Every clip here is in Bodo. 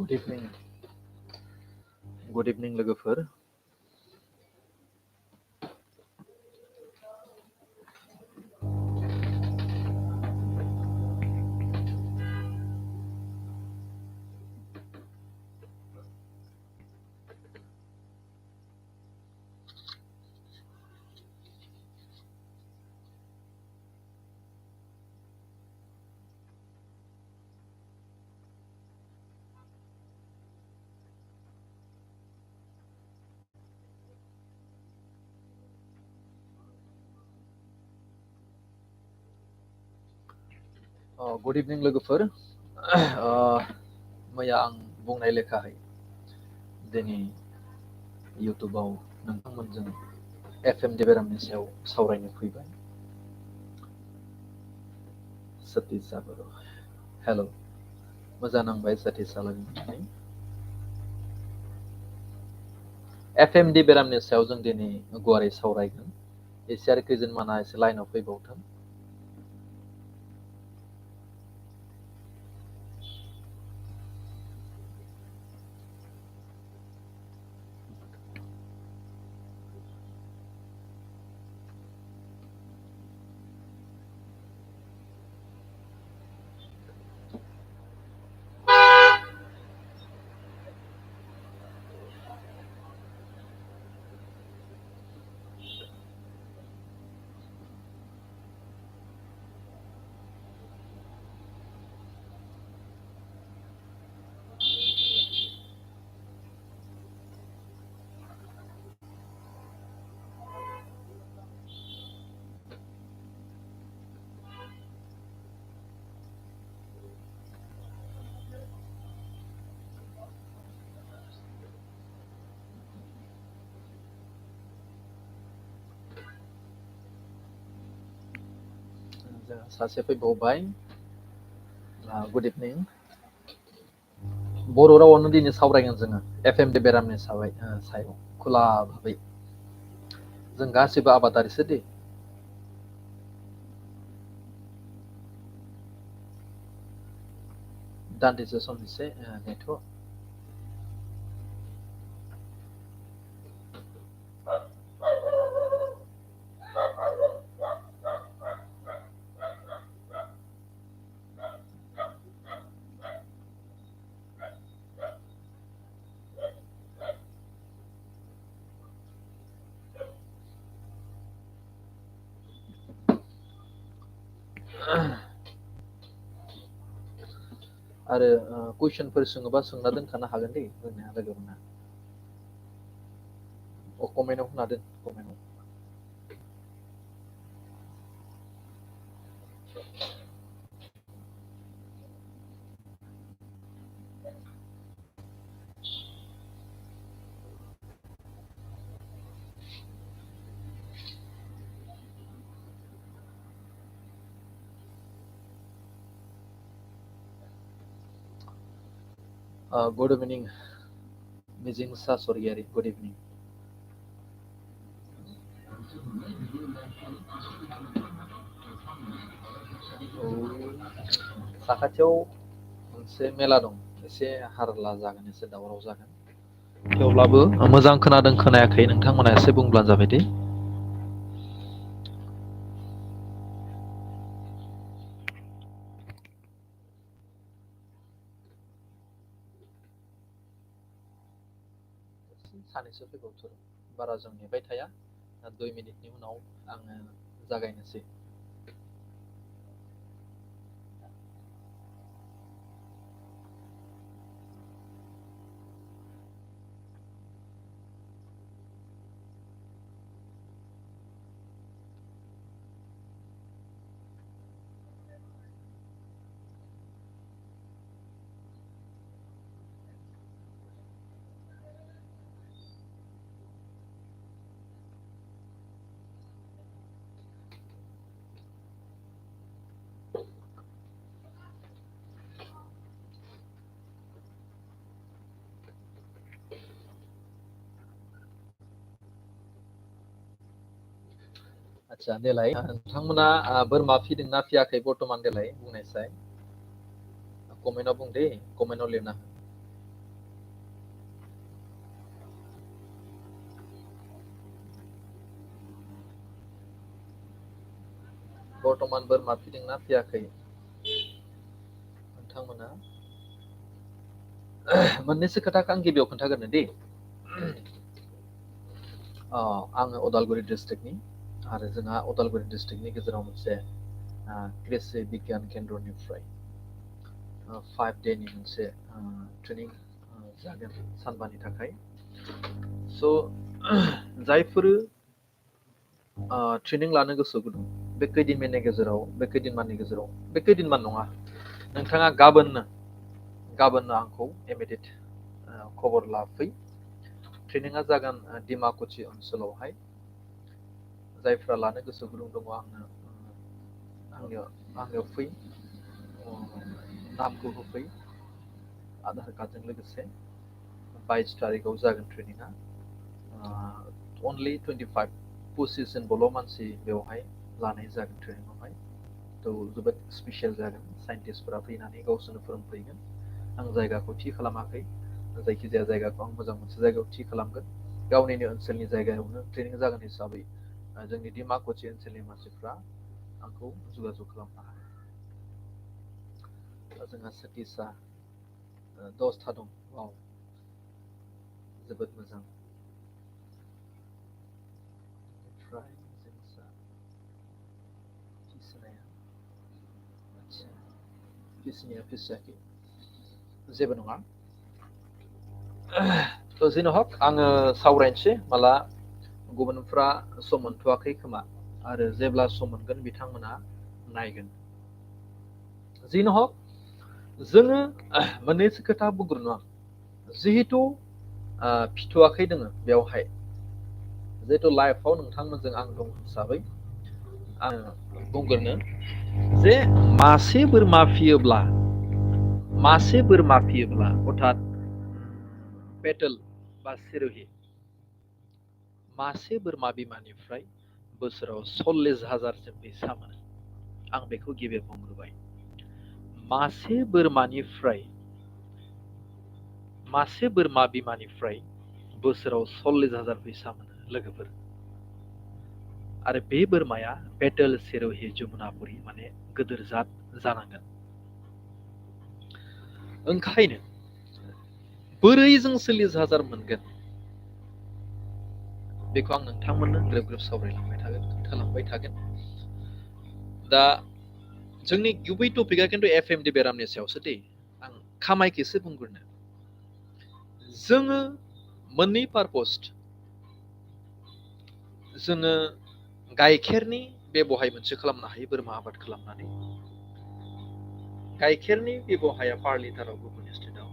Good evening लोगोफोर. Good evening लोगोफोर. मैया आं बुंनाय लेखायै दिनै YouTubeआव नोंथांमोनजों FMD बेरामनि सायाव सावरायनो फैबाय. सतीश बर'. हेल'. मोजां नांबाय सतीश सालानि. FMD बेरामनि सायाव जों दिनै गुवारै सावरायगोन. एसे आरो खैजोनमाना एसे लाइनाव फैबावथों. सासे फैबावबाय. गुड इभिनिं. बर' रावावनो दिनै सावरायगोन जोङो FMD बेरामनि सायाव खुला भाबै. जों गासिबो आबादारिसो दे. दान्दिसे सम एसे नेथ'. आरो कुइसनफोर सोङोबा सोंना दोनखानो हागोन दे जोंनिया लोगोफोरना. कमेन्टआव होना दोन. कमेन्टआव. गुड इभिनिं मिजिंसा सरगियारि. गुड इभिनिं. साखाथियाव मोनसे मेला दं. एसे हारला जागोन, एसे दावराव जागोन. थेवब्लाबो मोजां खोनादों खोनायाखै नोंथांमोना एसे बुंब्लानो जाबाय दे. सानैसो फैबावथों. बारा जों नेबाय थाया. 2 मिनिटनि उनाव आङो जागायनोसै. आच्छा देलाय नोंथांमोना बोरमा फिदोंना फियाखै बर्तमान देलाय बुंनायसाय. कमेन्टआव बुं दे. कमेन्टआव लिरना हो. बर्तमान बोरमा फिदोंना फियाखै नोंथांमोना मोननैसो खोथाखौ आं गिबियाव खोन्थागोरनो दे आङो उदालगुरि डिस्ट्रिक्टनि आरो जोंहा उदालगुरि डिस्ट्रिक्टनि गेजेराव मोनसे कृषि बिगियान केन्द्रनिफ्राय 5 डेनि मोनसे ट्रेनिं जागोन सानबानि थाखाय स' जायफोर ट्रेनिं लानो गोसो गुदुं बे खैदिनमाननि गेजेराव बे खैदिनमान नङा नोंथाङा गाबोननो आंखौ इमिडियेट खबर लाफै ट्रेनिंआ जागोन डिमाकुसि ओनसोलावहाय जायफ्रा लानो गोसो गुदुं दङ आंनियाव फै नामखौ होफै आधार कार्डजों लोगोसे 22 तारिखआव जागोन ट्रेनिंआ अनलि 25 पजिशनल' मानसि बेवहाय लानाय जागोन ट्रेनिंआवहाय थ' जोबोद स्पेसियेल जागोन साइन्टिस्टफोरा फैनानै गावसोरनो फोरोंफैगोन आं जायगाखौ थि खालामाखै जायखिजाया जायगाखौ आं मोजां मोनसे जायगायाव थि खालामगोन गावनिनो ओनसोलनि जायगायावनो ट्रेनिं जागोन हिसाबै जोंनि डिमाकुसि ओनसोलनि मानसिफ्रा आंखौ जगाजग खालामनो हागोन जोंहा सिटिसा 10था दं वाव जोबोद मोजां ओमफ्राय जोंसा फिसिनाया आदसा फिसिनाया फिसियाखै जेबो नङा थ' जेन हक आङो सावरायनोसै माला गुबुनफ्रा सम मोनथ'वाखै खोमा आरो जेब्ला सम मोनगोन बिथांमोना नायगोन जिन हक जोङो मोननैसो खोथा बुंग्रोनो आं जिहेतु फिथ'आखै दोङो बेवहाय जिहेतु लाइफआव नोंथांमोनजों आं दं हिसाबै आं बुंग्रोनो जे मासे बोरमा फियोब्ला अर्थात पेटेल बा सिर'हि मासे बोरमा बिमानिफ्राय बोसोराव 40,000सिम फैसा मोनो आं बेखौ गिबियाव बुंग्रोबाय मासे बोरमा बिमानिफ्राय बोसोराव 40,000 फैसा मोनो लोगोफोर आरो बे बोरमाया पेटेल सिर'हि जमुनापुरि माने गोदोर जात जानांगोन ओंखायनो बोरै जों 40,000 मोनगोन बेखौ आं नोंथांमोननो ग्रोब ग्रोब सावरायलांबाय थागोन खोन्थालांबाय थागोन दा जोंनि गुबै टपिकआ खिन्थु एफएमडि बेरामनि सायावसो दे आं खामायखौसो बुंग्रोनो जोङो मोननै पारपस जोङो गाइखेरनि बेबहाय मोनसे खालामनो हायो बोरमा आबाद खालामनानै गाइखेरनि बेबहाया पार लिटाराव गुबुन स्टेटआव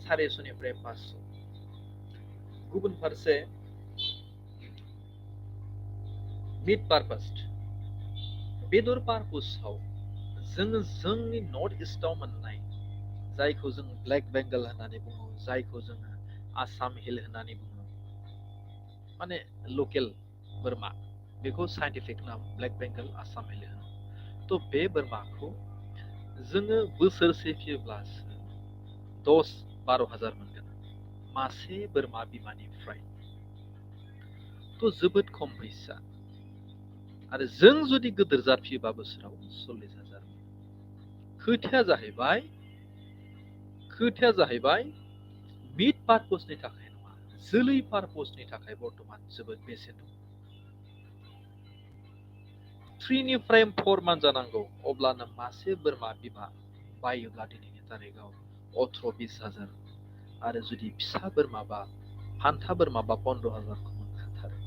450निफ्राय 500 गुबुन फारसे मिट पारपस बेदर पारपसाव जोङो जोंनि नर्थ इस्टआव मोननाय जायखौ जों ब्लेक बेंगल होननानै बुङो जायखौ जोङो आसाम हिल होननानै बुङो माने लकेल बोरमा बेखौ साइन्टिफिक नाम ब्लेक बेंगल आसाम हिल होनो थ' बे बोरमाखौ जोङो बोसोरसे फियोब्लासो 10-12 हाजार मोनगोन मासे बोरमा बिमानिफ्राय थ' जोबोद खम फैसा आरो जों जुदि गोदोर जात फियोबा बोसोराव 40,000 खोथाया जाहैबाय मिट पारपसनि थाखाय नङा जोलै पारपसनि थाखाय बर्तमान जोबोद बेसेन दं 3निफ्राय 4 मान जानांगौ अब्लानो मासे बोरमा बिमा बायोब्ला दिनैनि तारिखआव 18-20 हाजार आरो जुदि फिसा बोरमाबा फान्था बोरमाबा 15,000 खौ मोनखाथारो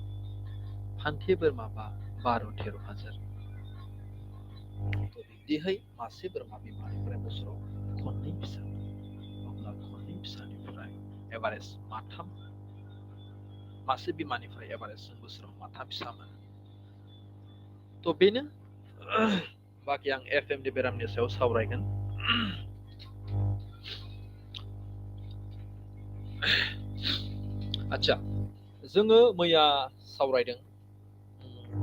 फान्थि बोरमाबा 12-13 हाजार बिदिहाय मासे बोरमा बिमानिफ्राय बोसोराव खननै फिसा अब्ला खननै फिसानिफ्राय एभारेज माथाम मासे बिमानिफ्राय एभारेज बोसोराव माथाम फिसा मोनो थ' बेनो बाखि आं एफएमडि बेरामनि सायाव सावरायगोन आच्छा जोङो मैया सावरायदों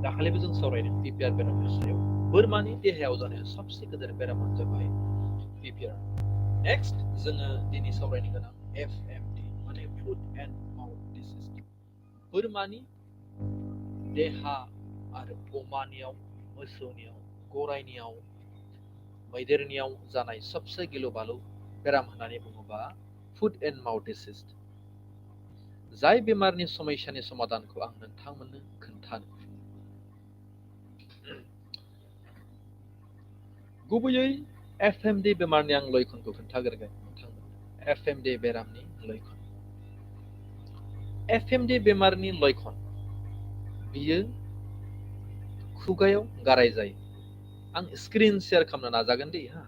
दाखालिबो जों सावरायदों पिपिआर बेरामनि सायाव बोरमानि देहायाव जानाय सबसे गिदिर बेरामानो जाबाय पिपिआर नेक्स्ट जोङो दिनै सावरायनो गोनां एफएमडि माने फुट एन्ड माउथ डिसिज बोरमानि देहा आरो अमानियाव मोसौनियाव, गरायनियाव, मैदेरनियाव जानाय सबसे गिलु बालु बेराम होननानै बुङोबा फुट एन्ड माउथ डिसिज। जाय बेमारनि समस्यानि समाधानखौ आं नोंथांमोननो खोन्थानो, गुबैयै एफएमडि बेमारनि आं लैखोनखौ खोन्थाग्रोगोन नोंथांमोन। एफएमडि बेरामनि लैखोन। एफएमडि बेमारनि लैखोन, बियो खुगायाव गाराय जायो। आं स्क्रिन शेयार खालामनो नाजागोन दे हा।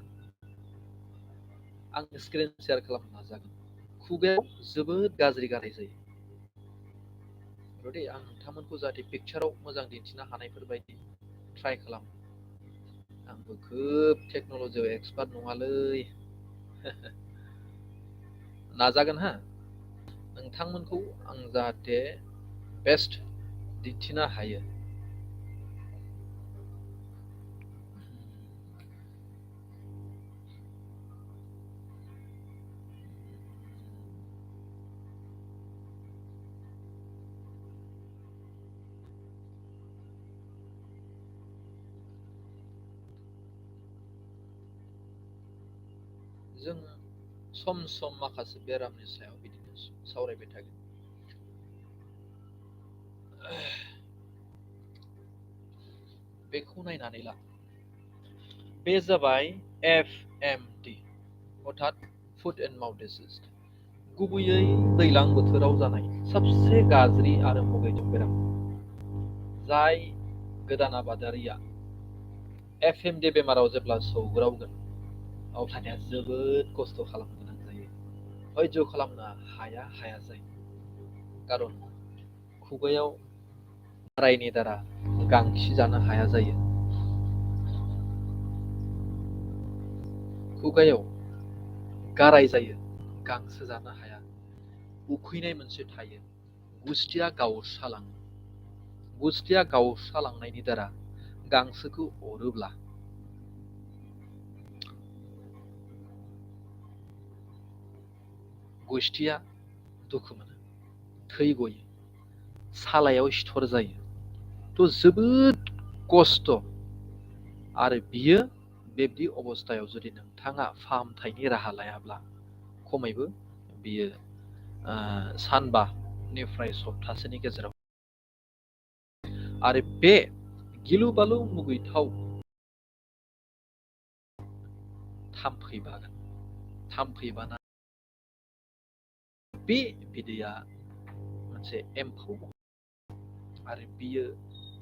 आं स्क्रिन शेयार खालामनो नाजागोन। खुगायाव जोबोद गाज्रि गाराय जायो। आं नोंथांमोनखौ जाहाथे पिक्चाराव मोजां दिन्थिनो हानायफोरबायदि ट्राइ खालामो। आंबो खोब टेक्न'लजियाव एक्सपार्ट नङालै। नाजागोन हा। नोंथांमोनखौ आं जाहाथे बेस्ट दिन्थिनो हायो। जों सम सम माखासे बेरामनि सायाव बिदिनो सावरायबाय थागोन। बेखौ नायनानै ला। बे जाबाय एफएमडि, अर्थात फुट एन्ड माउथ डिसिज। गुबैयै दैज्लां बोथोराव जानाय सबसे गाज्रि आरो मुगैथाव बेराम। जाय गोदान आबादारिया एफएमडि बेमाराव जेब्ला सौग्रावगोन, अब्लानिया जोबोद खस्थ' खालामनो गोनां जायो। हयज' खालामनो हाया जायो। खारन खुगायाव गारायनि दारा गांखि जानो हाया जायो। खुगायाव गाराय जायो, गांसो जानो हाया। उखैनाय मोनसे थायो। गुस्थिया गावस्रालाङो। गुस्थिया गावस्रालांनायनि दारा गांसोखौ अरोब्ला गुस्थिया दुखु मोनो, थै गयो, सालायाव सिथर जायो। थ' जोबोद खस्थ'। आरो बियो बेबायदि अबस्थायाव जुदि नोंथाङा फाहामथायनि राहा लायाब्ला खमैबो बियो सानबानिफ्राय सप्तासेनि गेजेराव। आरो बे गिलु बालु मुगैथाव थाम्फै बागोन। थाम्फै बाना बे बिदैया मोनसे एम्फौ, आरो बियो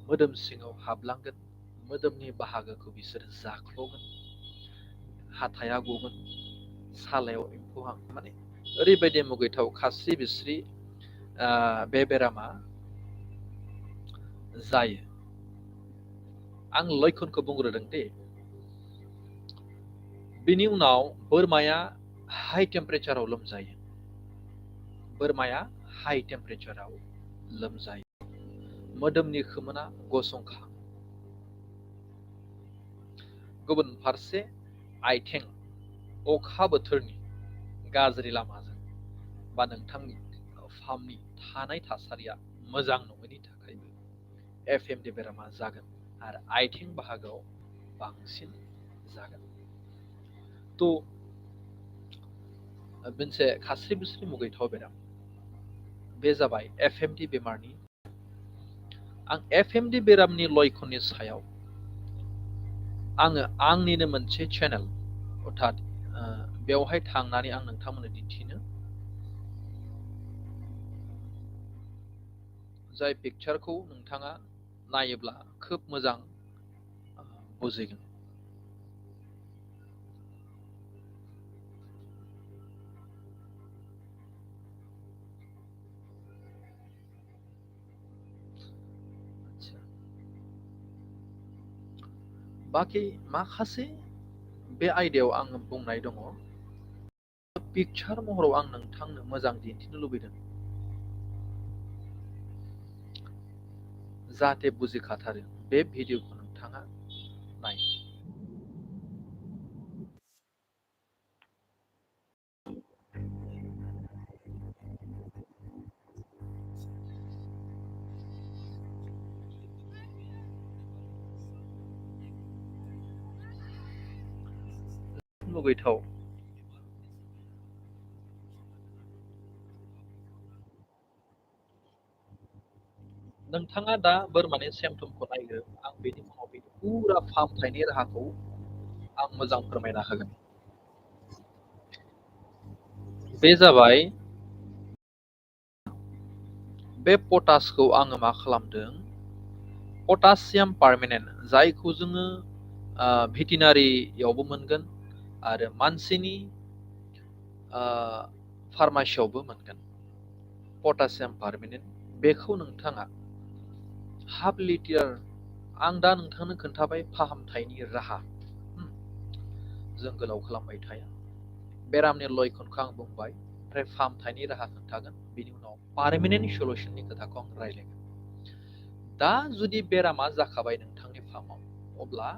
मोदोम सिङाव हाबलांगोन। मोदोमनि बाहागोखौ बिसोरो जाख्ल'गोन। हाथाया गगोन, सालायाव एम्फौ माने ओरैबायदि मुगैथाव खास्रि बिस्रि बे बेरामा जायो। आं लैखोनखौ बुंग्रोदों दे। बिनि उनाव बोरमाया हाइ टेम्पारेचाराव लोमजायो। बोरमाया हाइ टेम्पारेचाराव लोमजायो। मोदोमनि खोमोना गसंखाङो। गुबुन फारसे आइथें, अखा बोथोरनि गाज्रि लामाजों बा नोंथांनि फार्मनि थानाय थासारिया मोजां नङैनि थाखायबो एफएमडि बेरामा जागोन। आरो आइथें बाहागोआव बांसिन जागोन। थ' मोनसे खास्रि बिस्रि मुगैथाव बेराम। बे जाबाय एफएमडि बेमारनि। आं एफएमडि बेरामनि लैखोननि सायाव आङो आंनिनो मोनसे चेनेल, अर्थात बेवहाय थांनानै आं नोंथांमोननो दिन्थिनो। जाय पिक्चारखौ नोंथाङा नायोब्ला खोब मोजां बुजिगोन। बाखि माखासे बे आयदायाव आङो बुंनाय दङ। पिक्चार महराव आं नोंथांनो मोजां दिन्थिनो लुबैदों, जाहाथे बुजिखाथारो। बे भिडिअखौ नोंथाङा नाय। मुगैथाव नोंथाङा दा बोरमानि सिम्पटमखौ नायदो आं बेनि उनाव बेनि फुरा फाहामथायनि राहाखौ आं मोजां फोरमायना होगोन बे जाबाय बे पटासखौ आङो मा खालामदों पटासियाम पारमेनेन्ट जायखौ जोङो भेटेनारियावबो मोनगोन आरो मानसिनि फार्मासियावबो मोनगोन पटासियाम पारमेनेन्ट बेखौ नोंथाङा हाफ लिटार आं दा नोंथांनो खोन्थाबाय फाहामथायनि राहा जों गोलाव खालामबाय थाया बेरामनि लयखनखौ आं बुंबाय ओमफ्राय फाहामथायनि राहा खोन्थागोन बेनि उनाव पारमेनेन्ट सलुसननि खोथाखौ आं रायज्लायगोन दा जुदि बेरामा जाखाबाय नोंथांनि फार्माव अब्ला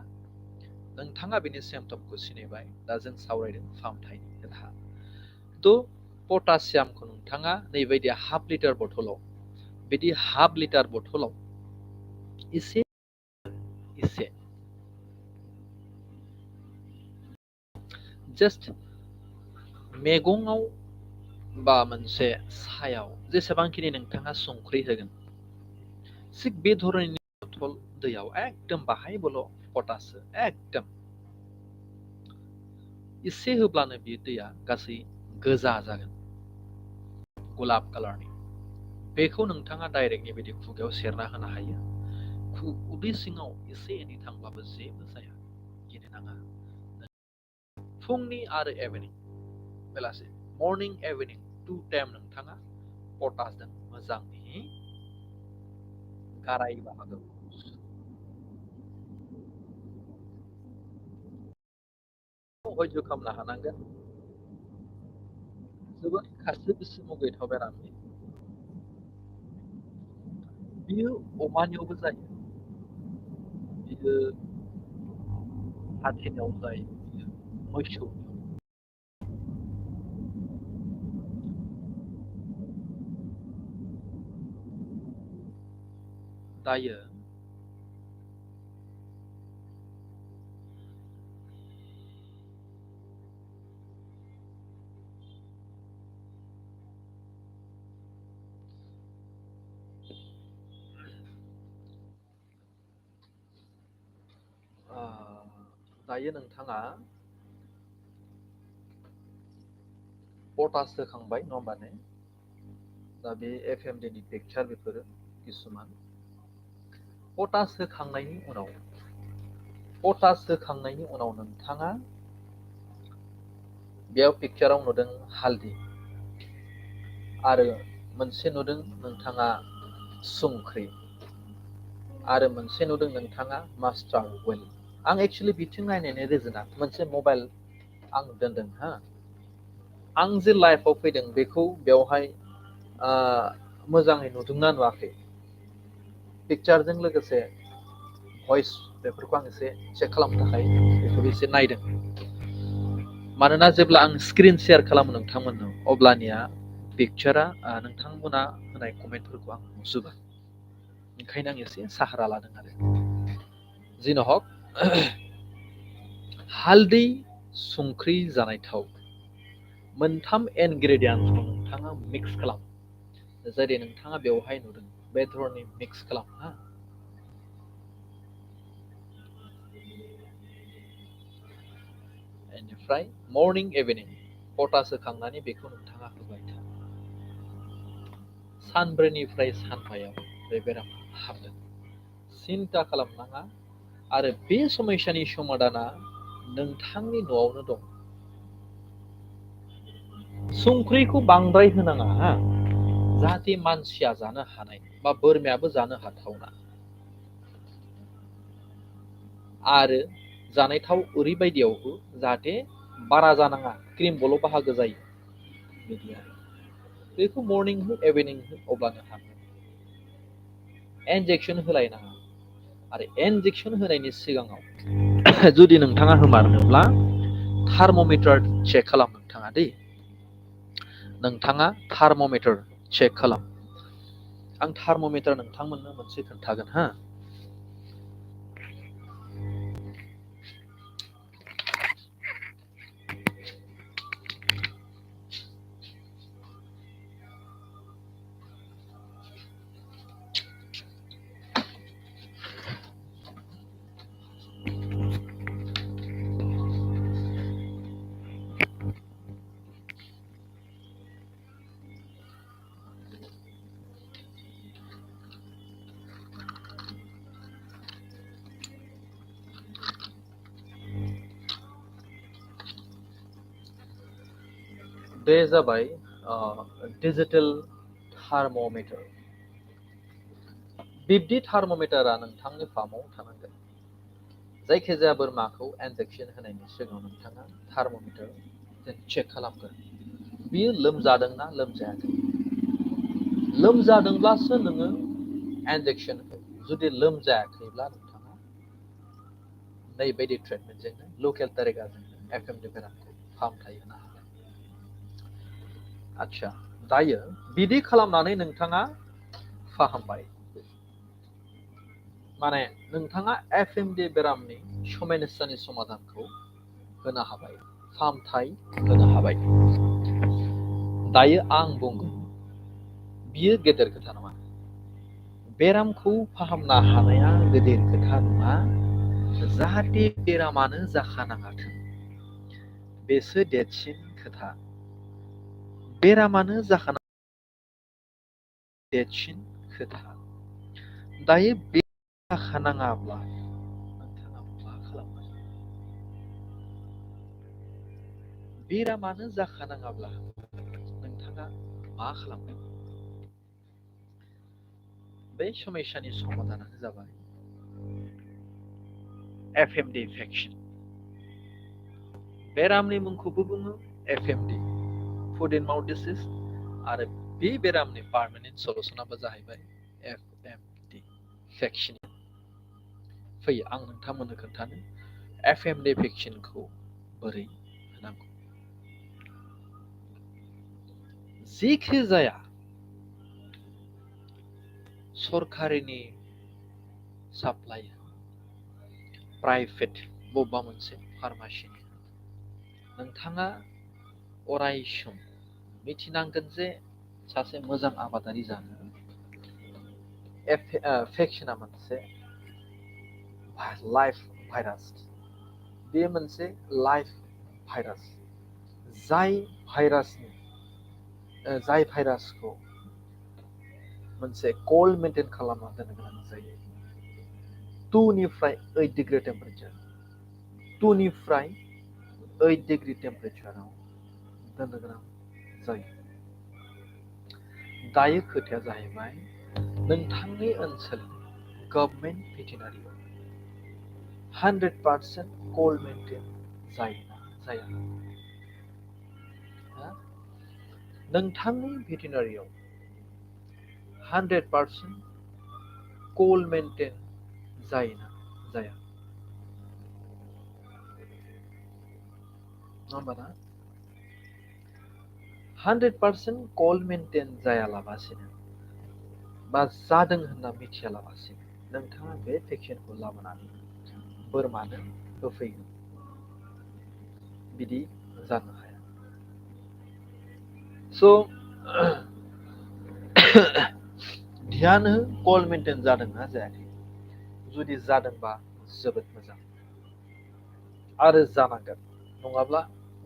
नोंथाङा बेनि सिम्पटमखौ सिनायबाय दा जों सावरायदों फाहामथायनि राहा थ' पटासियामखौ नोंथाङा नैबायदि हाफ लिटार बथलाव बिदि हाफ लिटार बथलाव एसे एसे जास्ट मैगङाव बा मोनसे सायाव जेसेबांखिनि नोंथाङा संख्रि होगोन थिग बे धरननि बथल दैयाव एकदम बाहायबोल' पटासो एकदम एसे होब्लानो बे दैया गासै गोजा जागोन गलाब कालारनि बेखौ नोंथाङा डाइरेक्टनि बायदि खुगायाव सेरना होनो हायो उदै सिङाव एसे एनै थांब्लाबो जेबो जाया गिनो नाङा फुंनि आरो इभिनिं बेलासि मर्निं इभिनिं 2 टाइम नोंथाङा पटासजों मोजाङै गाराय बाहागो हयज' खालामनो हानांगोन जोबोद खासि बिसि मुगैथाव बेराम बियो अमानियावबो जायो बियो हाथीनियाव जायो बियो मैसौ दायो दायो नोंथाङा पटास होखांबाय नङा होमबा ने दा बे FMD नि पिक्चार बेफोरो किसुमान पटास होखांनायनि उनाव नोंथाङा बेयाव पिक्चाराव नुदों हालदै आरो मोनसे नुदों नोंथाङा संख्रि आरो मोनसे नुदों नोंथाङा मास्टार्ड अइल आं एक्सुअलि बिथिं नायनायनि रिजोना मोनसे मबाइल आं दोनदों हा आं जे लाइफआव फैदों बेखौ बेवहाय मोजाङै नुदोंना नुवाखै पिक्चारजों लोगोसे भइस बेफोरखौ आं एसे चेक खालामनो थाखाय बेखौबो एसे नायदों मानोना जेब्ला आं स्क्रिन शेयार खालामो नोंथांमोननो अब्लानिया पिक्चारा नोंथांमोना होनाय कमेन्टफोरखौ आं नुजोबा ओंखायनो आं एसे साहारा लादों आरो जिनहक हालदै संख्रि जानाय थाव मोनथाम इनग्रेडियेन्टखौ नोंथाङा मिक्स खालाम जेरै नोंथाङा बेवहाय नुदों बे धरननि मिक्स खालाम हा बेनिफ्राय मर्निं इभिनिं पटास होखांनानै बेखौ नोंथाङा होबाय था सानब्रैनिफ्राय सानबायाव बे बेरामा हामगोन सिन्था खालामनाङा आरो बे समयसानि समाधाना नोंथांनि न'आवनो दं संख्रिखौ बांद्राय होनाङा हा जाहाथे मानसिया जानो हानाय बा बोरमायाबो जानो हाथावना आरो जानाय थाव ओरैबायदियाव हो जाहाथे बारा जानाङा क्रिमबोल' बाहागो जायो बिदि आरो बेखौ मर्निं हो इभिनिं हो अब्लानो हामगोन इन्जेक्सन होलायनाङा आरो इन्जेक्सन होनायनि सिगाङाव जुदि नोंथाङा होमारनोब्ला थार्म'मिटार चेक खालाम नोंथाङा दै नोंथाङा थार्म'मिटार चेक खालाम आं थार्म'मिटार नोंथांमोननो मोनसे खोन्थागोन हा बे जाबाय डिजिटेल थार्मोमीटर। बिब्दि थार्मोमीटरा नोंथांनि फार्माव थानांगोन। जायखिजाया बोरमाखौ इन्जेक्शन होनायनि सिगाङाव नोंथाङा थार्मोमीटर चेक खालामगोन। बियो लोमजादोंना लोमजायाखै। लोमजादोंब्लासो नोङो इन्जेक्शन हो। जुदि लोमजायाखैब्ला नोंथाङा नैबायदि ट्रिटमेन्टजोंनो लकेल तरिकाजोंनो एफएमडि बेरामखौ फाहामथाय होनो हागोन। आच्छा, दायो बिदि खालामनानै नोंथाङा फाहामबाय। माने नोंथाङा एफएमडि बेरामनि समस्यानि समाधानखौ होनो हाबाय, फाहामथाय होनो हाबाय। दायो आं बुंगोन, बियो गेदेर खोथा नङा। बेरामखौ फाहामनो हानाया गेदेर खोथा नङा। जाहाथे बेरामानो जाखानाङाथों, बेसो देरसिन खोथा। बेरामानो जाखानाङा देरसिन खोथा। दायो बे जाखानाङाब्ला नोंथाङा मा खालामगोन? बेरामानो जाखानाङाब्ला नोंथाङा मा खालामगोन? बे समस्यानि समाधानानो जाबाय एफएमडि भेक्सिन। बेरामनि मुंखौबो बुङो एफएमडि, फुट एन्ड माउथ डिसीज, आरो बे बेरामनि पार्मानेन्ट सलुसनाबो जाहैबाय एफएमडि भेक्सिन। फै आं नोंथांमोननो खोन्थानो एफएमडि भेक्सिनखौ बोरै होनांगौ। जेखि जाया सरकारिनि साप्लाइ, प्राइभेट बबेबा मोनसे फार्मासिनि, नोंथाङा अराय सम मिथिनांगोन जे सासे मोजां आबादारि जानो भेक्सिना मोनसे लाइफ भाइरास। बे मोनसे लाइफ भाइरास। जाय भाइरासखौ मोनसे कल्ड मेनटेन खालामना दोननो गोनां जायो। 2 निफ्राय 8 डिग्री टेम्पारेचार, 2 निफ्राय 8 डिग्री टेम्पारेचाराव दोननो गोनां जायो। दायो खोथाया जाहैबाय, नोंथांनि ओनसोलनि गभर्नमेन्ट भेटेनारियाव 100% कल्ड मेनटेन जायोना जाया? नोंथांनि भेटेनारियाव 100% कल्ड मेनटेन जायोना जाया? नङा होमबा ना? 100% कल्ड मेनटेन जायालाबासिनो बा जादों होनना मिथियालाबासिनो नोंथाङा बे भेक्सिनखौ लाबोनानै बोरमानो होफैगोन, बिदि जानो हाया। ध्यान हो, कल्ड मेनटेन जादोंना जायाखै। जुदि जादोंबा जोबोद मोजां, आरो जानांगोन। नङाब्ला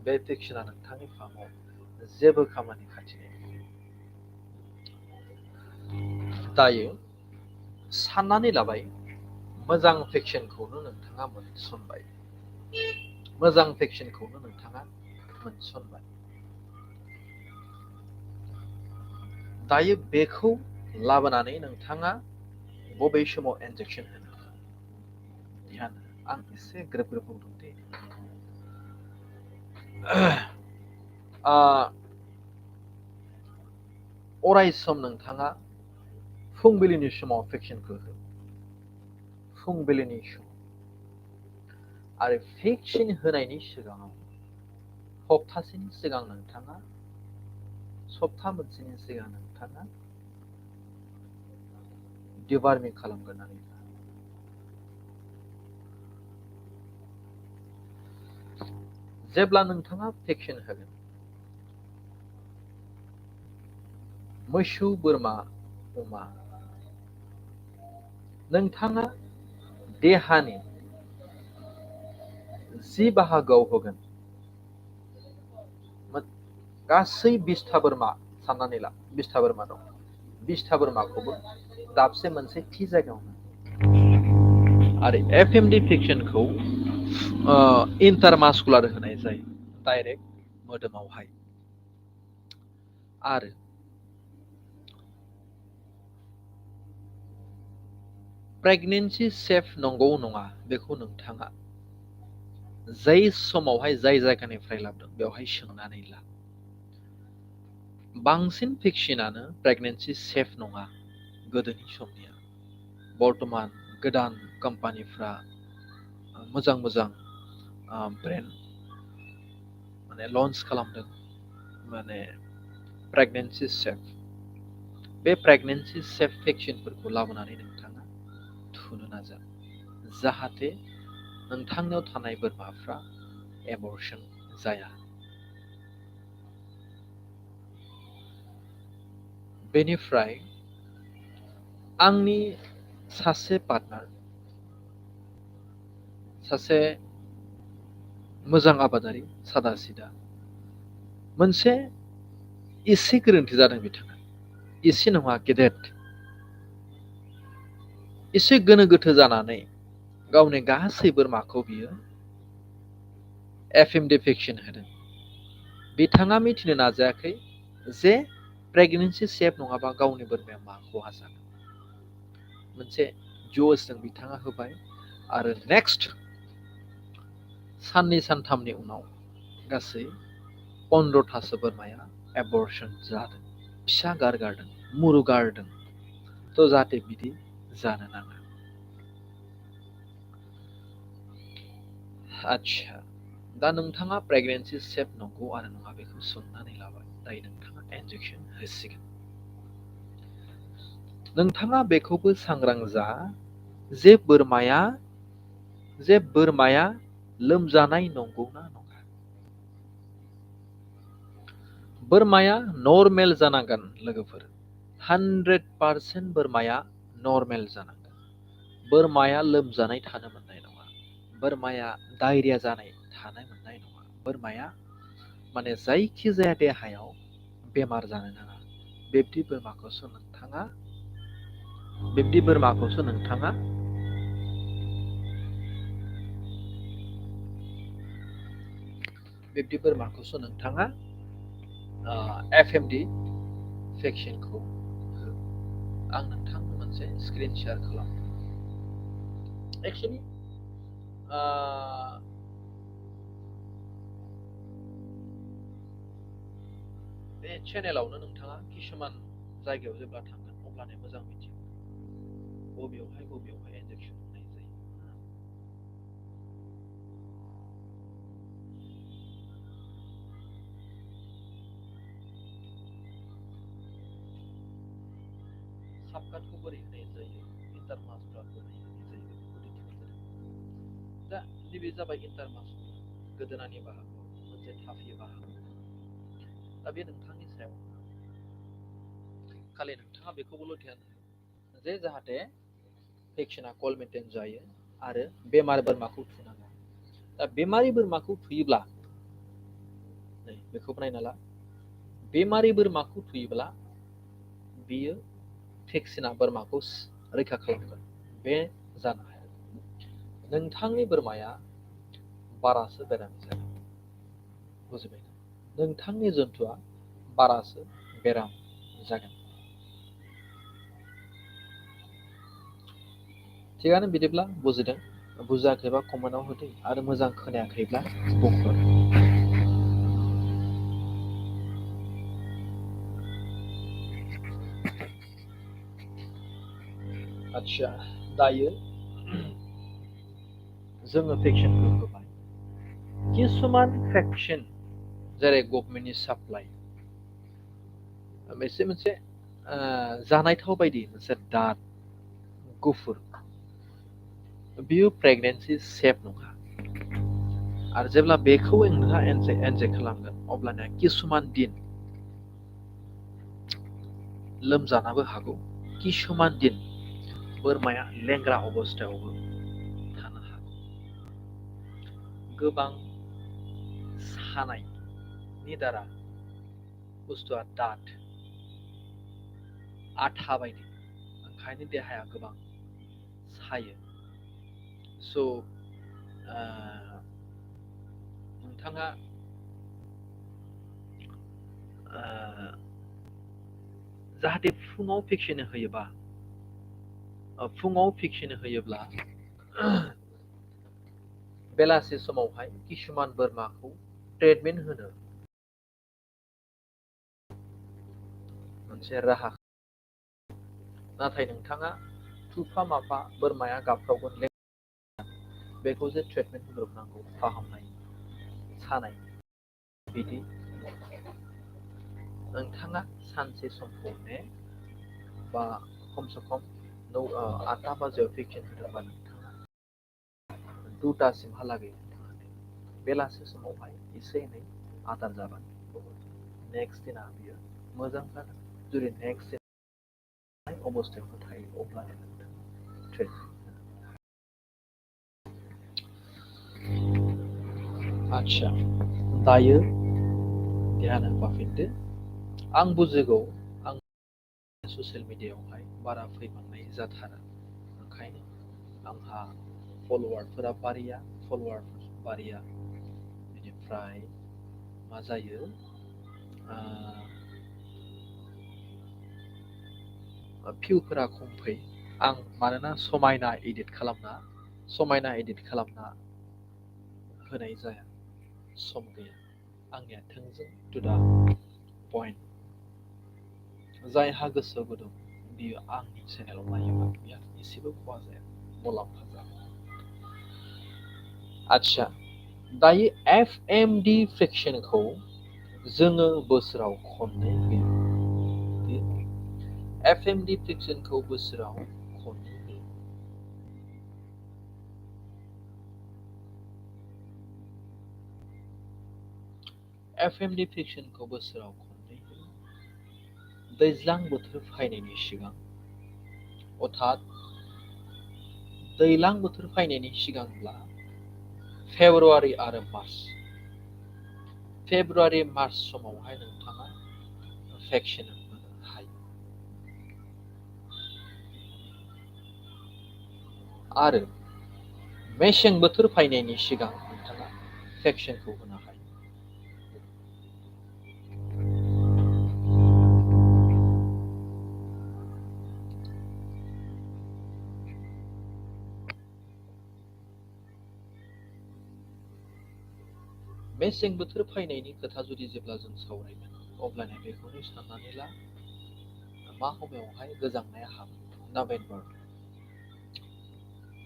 बे भेक्सिना नोंथांनि फार्माव जेबो खामानि खाथिनाय नङा। दायो साननानै लाबाय, मोजां भेक्सिनखौनो नोंथाङा मोनसनबाय, मोजां भेक्सिनखौनो नोंथाङा मोनसनबाय। दायो बेखौ लाबोनानै नोंथाङा बबे समाव इन्जेक्शन होनो? ध्यान, आं एसे ग्रोब ग्रोब बुंदों दे। अराय सम नोंथाङा फुंबिलिनि समाव भेक्सिनखौ हो, फुंबिलिनि समाव। आरो भेक्सिन होनायनि सिगाङाव सप्तासेनि सिगां नोंथाङा, सप्ता मोनसेनि सिगां नोंथाङा डिवार्मिं खालामग्रोनानै ला। जेब्ला नोंथाङा भेक्सिन होगोन, मोसौ, बोरमा, अमा, नोंथाङा देहानि जि बाहागोआव होगोन, गासै 20टा बोरमा साननानै ला, 20टा बोरमा दं, 20टा बोरमाखौबो दाबसे मोनसे थि जायगायावनो। आरो एफएमडि भेक्सिनखौ इन्टारमास्कुलार होनाय जायो, डाइरेक्ट मोदोमावहाय। आरो प्रेगनेन्सि सेफ नंगौ नङा बेखौ नोंथाङा जाय समावहाय जाय जायगानिफ्राय लाबोदों बेवहाय सोंनानै ला। बांसिन भेक्सिनानो प्रेगनेन्सि सेफ नङा गोदोनि समनिया। बर्तमान गोदान कम्पानिफ्रा मोजां मोजां ब्रेन्ड माने लन्च खालामदों माने प्रेगनेन्सि सेफ। बे प्रेगनेन्सि सेफ भेक्सिनफोरखौ लाबोनानै नोंथाङा थुनो नाजा जाहाथे नोंथांनाव थानाय बोरमाफ्रा एबर्शन जाया। बेनिफ्राय आंनि सासे पार्टनार सासे मोजां आबादारि सादा सिदा मोनसे एसे गोरोन्थि जादों बिथाङा एसे नङा गेदेर एसे गोनो गोथो जानानै गावनि गासै बोरमाखौ बियो एफएमडि भेक्सिन होदों। बिथाङा मिथिनो नाजायाखै जे प्रेगनेन्सि सेफ नङाबा गावनि बोरमाया मा खहा जागोन। मोनसे जसजों बिथाङा होबाय आरो नेक्स्ट साननै सानथामनि उनाव गासै 15थासो बोरमाया एबर्शन जादों, फिसा गारगारदों, मुरु गारदों। थ' जाहाथे बिदि जानो नाङा। आच्छा, दा नोंथाङा प्रेगनेन्सि सेफ नंगौ आरो नङा बेखौ सोंनानै लाबाय, दायो नोंथाङा इन्जेक्सन होसिगोन। नोंथाङा बेखौबो सांग्रां जा जे बोरमाया लोमजानाय नंगौना नङा। बोरमाया नर्मेल जानांगोन लोगोफोर। 100% बोरमाया नर्मेल जानांगोन। बोरमाया लोमजानाय थानो मोननाय नङा। बोरमाया डायरिया जानाय थानो मोननाय नङा। बोरमाया माने जायखि जाया देहायाव बेमार जानो नाङा। बिब्दि बोरमाखौसो नोंथाङा एफएमडि भेक्सिनखौ हो। आं नोंथांनो मोनसे स्क्रिन शेयार खालामदों। एक्चुअली बे चेनेलावनो नोंथाङा किसुमान जायगायाव जेब्ला थांगोन अब्लानो मोजां मिथिगोन बबेयावहाय इन्जेक्सन होनाय जायो। साबकाटखौ बोरै होनाय जायो, इन्टारमासफ्रा बोरै होनाय जायो बेखौ दिन्थिनाय जादों। दा नैबे जाबाय इन्टारमास गोदोनानि बाहागो, मोनसे थाफि बाहागो। दा बे नोंथांनि सायाव खालि नोंथाङा बेखौबोल' ध्यान हो जे जाहाथे भेक्सिना कल मेन्टेन जायो आरो बेमार बोरमाखौ थुनाङा। दा बेमारि बोरमाखौ थुयोब्ला नै बेखौबो नायना ला, बेमारि बोरमाखौ थुयोब्ला बियो भेक्सिना बोरमाखौ रैखा खालामगोन, बे जानो हाया। नोंथांनि बोरमाया बारासो बेरामि जागोन, बुजिबाय? नोंथांनि जन्थुआ बारासो बेराम जागोन। थिगानो बिदिब्ला बुजिदों? बुजियाखैबा कमेन्टआव होदो आरो मोजां खोनायाखैब्ला बुंहर। आच्छा, दायो जोङो भेक्सिनखौ होबाय। किसुमान भेक्सिन जेरै गभर्नमेन्टनि साप्लाइ मोनसे जानायथाव बायदि मोनसे दाद गुफुर, बियो प्रेगनेन्सि सेफ नङा। आरो जेब्ला बेखौ नोंहा इन्जेक्ट खालामगोन अब्लाना किसुमान दिन लोमजानोबो हागौ, किसुमान दिन बोरमाया लेंग्रा अबस्थायावबो थानो हागौ। गोबां सानायनि दारा बुस्थुआ दाद आथा बायदि, ओंखायनो देहाया गोबां सायो। स' नोंथाङा जाहाथे फुङाव भेक्सिन होयोबा फुङाव भेक्सिन होयोब्ला बेलासि समावहाय किसुमान बोरमाखौ ट्रिटमेन्ट होनो मोनसे राहा नाथाय नोंथाङा थुफा माफा बोरमाया गाबफ्रावगोन बेखौ जे ट्रिटमेन्ट होग्रोनांगौ फाहामनाय सानाय बिदि नोंथाङा सानसे समखौ ने बा खमसे खम 8टा बाजियाव भेक्सिन होदोंबा नोंथाङा 2टासिमहालागै बेलासि समावहाय एसे एनै आदार जाबानो नेक्स्ट दिना बियो मोजां जागोन जुदि नेक्स्ट दिन अबस्थायावनो थायो अब्ला नोंथाङा ट्रिटमेन्ट आदसा दायो ध्यान होफाफिनदो आं बुजिगौ आं ससियेल मिडियायावहाय बारा फैबांनाय जाथारा ओंखायनो आंहा फल'वारफोरा बारिया बेनिफ्राय मा जायो भिउफोरा खम फैयो आं मानोना समायना एडिट खालामना होनाय जाया सम गैया आंनिया थोंजों टु दा पइन्ट जायहा गोसो गुदुं बियो आंनि चेनेलाव नायोबा बियो एसेबो खहा जाया मुलाम्फा जाया आदसा दायो FMD भेक्सिनखौ जोङो बोसोराव खननै होयो FMD भेक्सिनखौ बोसोराव खननै होयो FMD भेक्सिनखौ बोसोराव खननै होयो दैज्लां बोथोर फैनायनि सिगां अर्थात दैज्लां बोथोर फैनायनि सिगांब्ला फेब्रुवारि आरो मार्च समावहाय नोंथाङा भेक्सिन होनो हायो आरो मेसें बोथोर फैनायनि सिगां नोंथाङा भेक्सिनखौ होनो हायो मेसें बोथोर फैनायनि खोथा जुदि जेब्ला जों सावरायगोन अब्लाना बेखौनो साननानै ला मा समावहाय गोजांनाया हाबो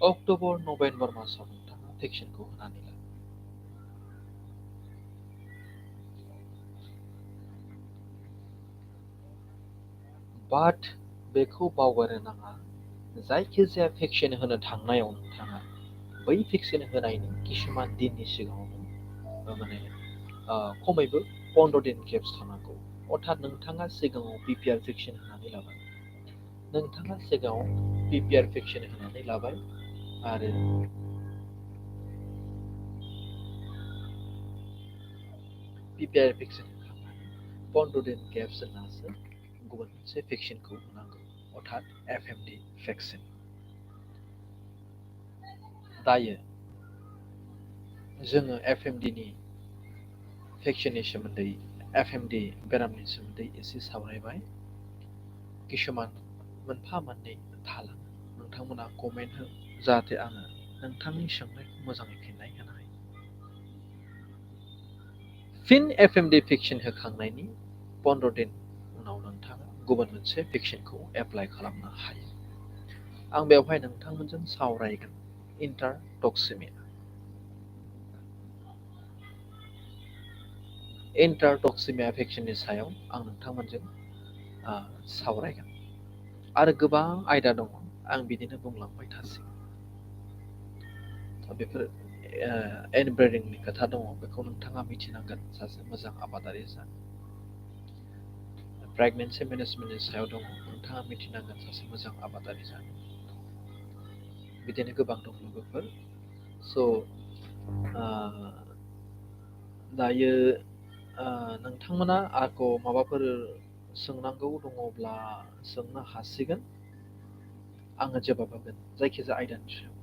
अक्ट'बर नभेम्बर मासाव नोंथाङा भेक्सिनखौ होनानै ला बाट बेखौ बावगारनो नाङा जायखिजाया भेक्सिन होनो थांनायाव नोंथाङा बै भेक्सिन होनायनि किसुमान दिननि सिगाङावनो खमैबो 15 दिन गेप्स थानांगौ अर्थात नोंथाङा सिगाङाव PPR भेक्सिन होनानै लाबाय आरो PPR भेक्सिन होखांनानै 15 दिन गेप्स दोननासो गुबुन मोनसे भेक्सिनखौ होनांगौ अर्थात FMD भेक्सिन दायो जोङो FMDनि भेक्सिननि सोमोन्दै FMD बेरामनि सोमोन्दै एसे सावरायबाय किसुमान मोनफा मोननै थालाङो नोंथांमोना कमेन्ट हो जाहाथे आङो नोंथांनि सोंनायखौ मोजाङै फिननाय होनो हायो फिन FMD भेक्सिन होखांनायनि 15 दिन उनाव नोंथाङा गुबुन मोनसे भेक्सिनखौ एप्लाइ खालामनो हायो आं बेवहाय नोंथांमोनजों सावरायगोन इन्टारटक्सिमिया भेक्सिननि सायाव आं नोंथांमोनजों सावरायगोन आरो गोबां आयदा दङ आं बिदिनो बुंलांबाय थासिगोन बेफोर एनब्रिडिंनि खोथा दङ बेखौ नोंथाङा मिथिनांगोन सासे मोजां आबादारि जानो प्रेगनेन्सि मेनेजमेन्टनि सायाव दङ नोंथाङा मिथिनांगोन सासे मोजां आबादारि जानो बिदिनो गोबां दं लोगोफोर दायो नोंथांमोना आंखौ माबाफोर सोंनांगौ दङब्ला सोंनो हासिगोन आङो जवाब होगोन जायखिजाया आयदानि सायाव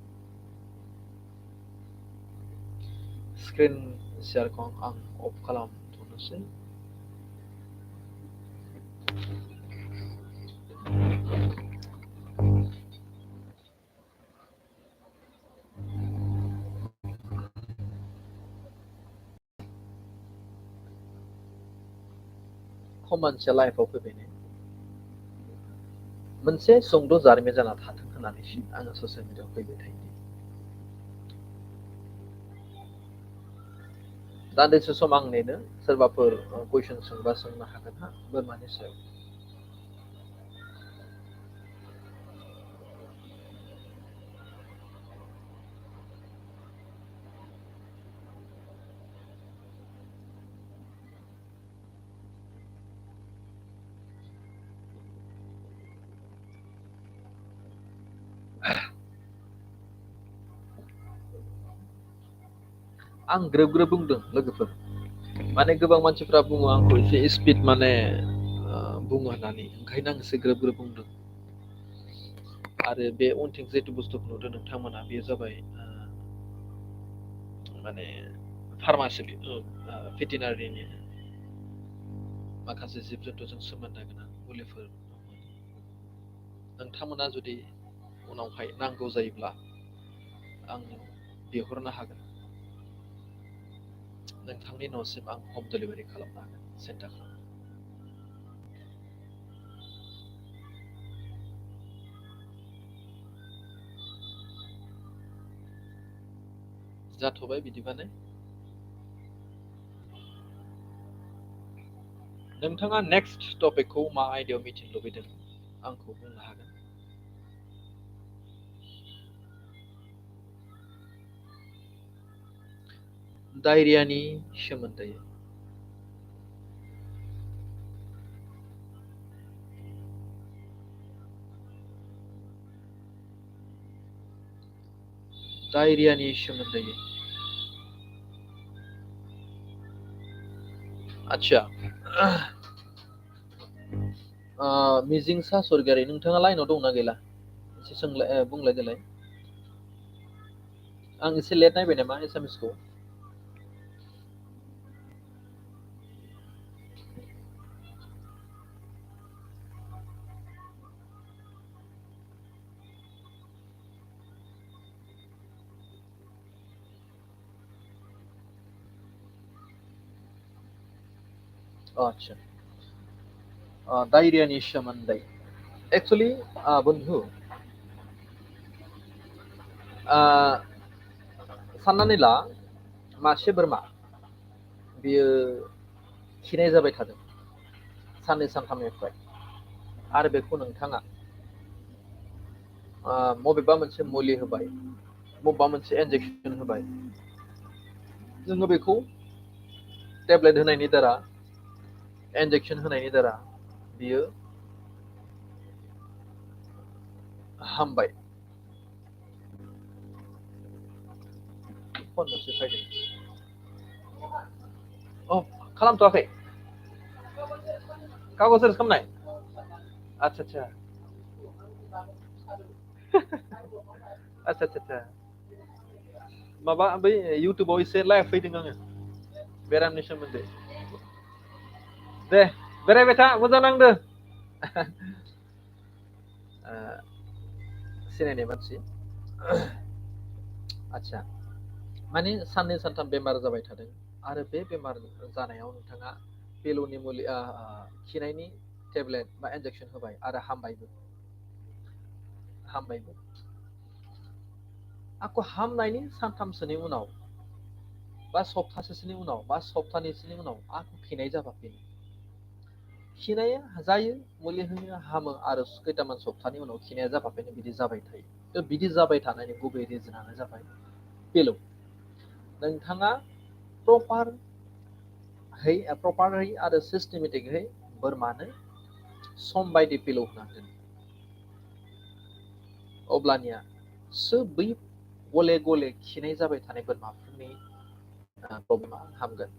स्क्रिन शेयारखौ आं अफ खालामथ'नोसै मानसिया लाइफआव फैबाय मोनसे सुंद' जारिमिन जाना थाथों होननानैसो आङो ससियेल मिडियाआव फैबाय थायो। दान्दिसे सम आं नेनो सोरबाफोर कुइसन सोंबा सोंनो हागोन हा बोरमानि सायाव। आं ग्रोब ग्रोब बुंदों लोगोफोर माने गोबां मानसिफ्रा बुङो आंखौ एसे स्पिड माने बुङो होननानै ओंखायनो आं एसे ग्रोब ग्रोब बुंदों। आरो बे उनथिं जिथु बुस्थुखौ नुदों नोंथांमोना बेयो जाबाय माने फार्मासि भेटेनारिनि माखासे जिब जुन्थुजों सोमोन्दो गोनां मुलिफोर नोंथांमोना जुदि उनावहाय नांगौ जायोब्ला आं बिहरनो हागोन। नोंथांनि न'सिम आं हम डिलिभारि खालामनो हागोन सिन्था खालाम। जाथ'बाय बिदिबानो नोंथाङा नेक्स्ट टपिकखौ मा आयदायाव मिथिनो लुबैदों आंखौ बुंनो हागोन। डायरियानि सोमोन्दै डायरियानि सोमोन्दै आदसा मिजिंसा सरगियारि नोंथाङा लाइनाव दंना गैला एसे सोंलाय बुंलाय देलाय। आं एसे लेट नायबाय नामा एसामिसखौ। आदसा डायरियानि सोमोन्दै एक्सुलि बन्धु साननानै ला मासे बोरमा बियो खिनाय जाबाय थादों साननै सानथामनिफ्राय आरो बेखौ नोंथाङा बबेबा मोनसे मुलि होबाय बबेबा मोनसे इन्जेकसन होबाय जोङो बेखौ टेब्लेट होनायनि दारा इन्जेकसन होनायनि दारा बियो हामबाय। फन मोनसे फैदों अ खालामथ'वाखै कागज रेज खालामनाय आदसा आदसा आदसा आदसा माबा बै इउटुबाव एसे लाइभ फैदों आङो बेरामनि सोमोन्दै दे बेरायबाय था मोजां नांदो सिनायनाय मानसि आदसा माने साननै सानथाम बेमार जाबाय थादों आरो बे बेमार जानायाव नोंथाङा पेल'नि मुलि खिनायनि टेब्लेट बा इन्जेकसन होबाय आरो हामबायबो आंखौ हामनायनि सानथामसोनि उनाव बा सप्तासेसोनि उनाव बा सप्तानैसोनि उनाव आंखौ खिनाय जाफाफिनो खिनाया जायो मुलि होयो हामो आरो खैथामान सप्तानि उनाव खिनाया जाफाफिनो बिदि जाबाय थायो। बिदि जाबाय थानायनि गुबै रिजोनानो जाबाय पेलौ नोंथाङा प्रपारै आरो सिस्टेमेटिकहै बोरमानो सम बायदि पेलौ होनांगोन अब्लानिया बै गले गले खिनाय जाबाय थानाय बोरमाफोरनि प्रब्लेमा हामगोन।